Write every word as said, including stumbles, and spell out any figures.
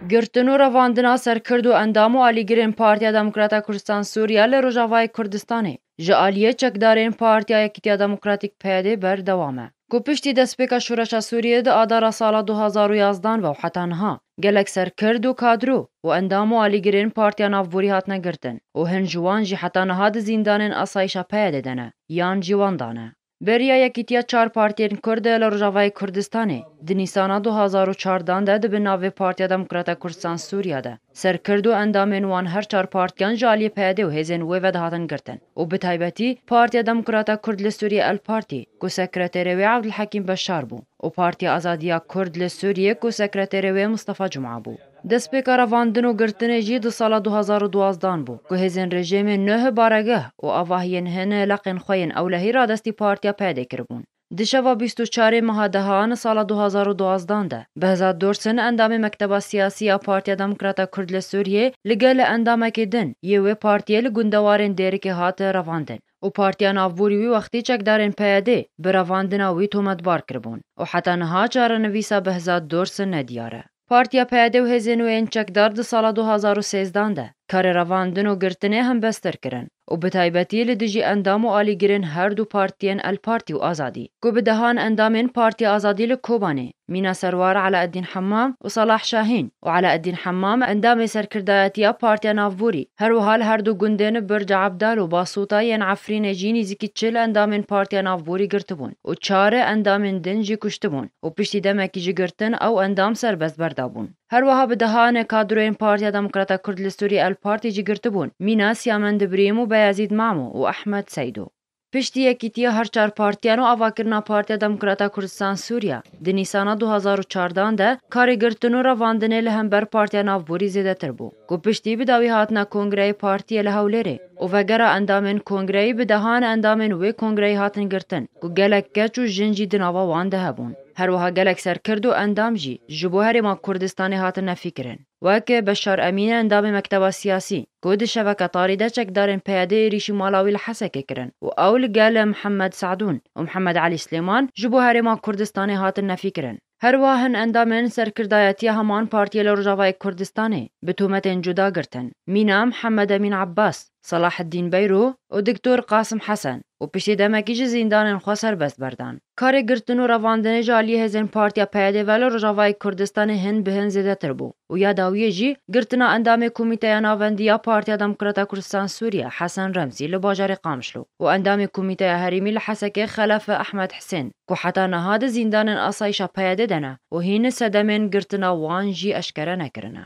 Girtin û revandina serkird û endam û alîgirên Partiya Demokrata Kurdistan Sûriye li Rojavayê Kurdistanê ji aliyê çekdarên Partiya Yekîtiya Demokratîk P Y D berdewam e. Ku piştî destpêka şoreşa Sûriyê di adara sala du hazar û yazdan ve û heta niha gelek serkird û kadro û endam û alîgirên Partiya Navborî hatine girtin û hin ji wan jî heta niha di zîndanên asayîşa P Y D de ne yan jî wan dane. Beriya Yekîtiya çar partiyên Kurd li Rojavayê Kurdistanê di Nîsana du hazar û çardan de di bin navê Partiya Demokrata Kurdistan Sûriya de serkird û endamên wan her çar partiyan ji aliyê P Y D û hêzên wê ve dihatin girtin û bi taybetî Partiya Demokrata Kurd li Sûriye El Partî ku sekreterê wê Evdilhekîm Beşar bû û Partiya Azadiya Kurd li Sûriye ku sekreterê wê Mustafa Cuma bû. Destpêka revandin û girtinê jî di sala du hazar û duwazdan bû, ku hêzên rejîmê nuh baregeh û avahiyên hin leqên xwe yên ewlehî radestî Partiya P Y D kiribûn. Di şeva bîst û çarê meha dehan sala du hazar û duwazdan de, Behzat Dorsin endamê Mekteba Siyasî ya Partiya Demokrata Kurd li Sûriyê li gel endamekê din yê wê partiyê li gundewarên Dêrikê hat revandin û Partiya Navborî wî wextî çekdarên P Y D bi revandina wî tometbar kiribûn û heta niha çarenivîsa Behzat Dorsin nediyar e. Partiya P Y D û hêzên wê yên çekdar di sala du hazar û sêzdan de karê revandin û girtinê hembestir kirin û bi taybetî li dijî endam û alîgirên her du partiyên El Partî û Azadî, ku bi dehan endamên Partiya Azadî li Kobanê, mîna Serwar Elaeddîn Hemmam û Salah Şahîn û Elaeddîn Hemmam endamê serkirdayetiya Partiya Navborî, her wiha li her du gundên Birca Ebdal û Basûta yên Efrînê jî nîzîkî çil endamên Partiya Navborî girtibûn û çar endamên din jî kuştibûn û piştî demekî ji girtin ew endam serbest berdabûn. Her wiha bi dehan kadroyên Partiya Demokrata Kurd li Sûriyê El Partî jî girtibûn, mîna Siyamend Brîm û Beyazîd Mamo û Ehmed Seydo. Piştî yekîtiya her çar partiyan û avakirina Partiya Demokrata Kurdistan Sûriya di Nîsana du hazar û çardan de karê girtin û revandinê li hember Partiya Navborî zêdetir bû, ku piştî bi dawî hatina kongreyê partiyê li Hewlêrê û vegera endamên kongreyî bi dehan endamên wê kongreyî hatin girtin, ku gelek keç û jin jî di nava wan de hebûn. Her wiha gelek serkird û endam jî ji bo Herêma Kurdistanê hatin nefîkirin. Wek Beşar Emîn endamê Mekteba Siyasî, ku di şeveke tarî de çekdarên P Y D êrîşî mala wî li Hesekê kirin û ew li gel Mihemed Sadûn û Mihemed Elî Silêman ji bo Herêma Kurdistanê hatin nefîkirin. Her wiha hin endamên serkirdayetiya heman partiyê li Rojavayê Kurdistanê bi tometên cuda girtin. Mîna Mihemed Emîn Ebbas, Selaheddîn Beyro û Doktor Qasim Hesen û piştî demekî ji zîndanên xwe serbest berdan. Karê girtin û revandinê ji aliyê hêzên Partiya P Y D ve li Rojavayê Kurdistanê hin bi hin zêdetir bû û ya dawiyê jî girtina endamê Komîteya Navendî ya Partiya Demokrata Kurdistan Sûriye Hesen Remzî li bajarê Qamişlo û endamê Komîteya Herêmî li Hesekê Xelefe Ehmed Hisên, ku heta niha di zîndanên asayîşa P Y D de ne û hîn sedemên girtina wan jî eşkere nekirine.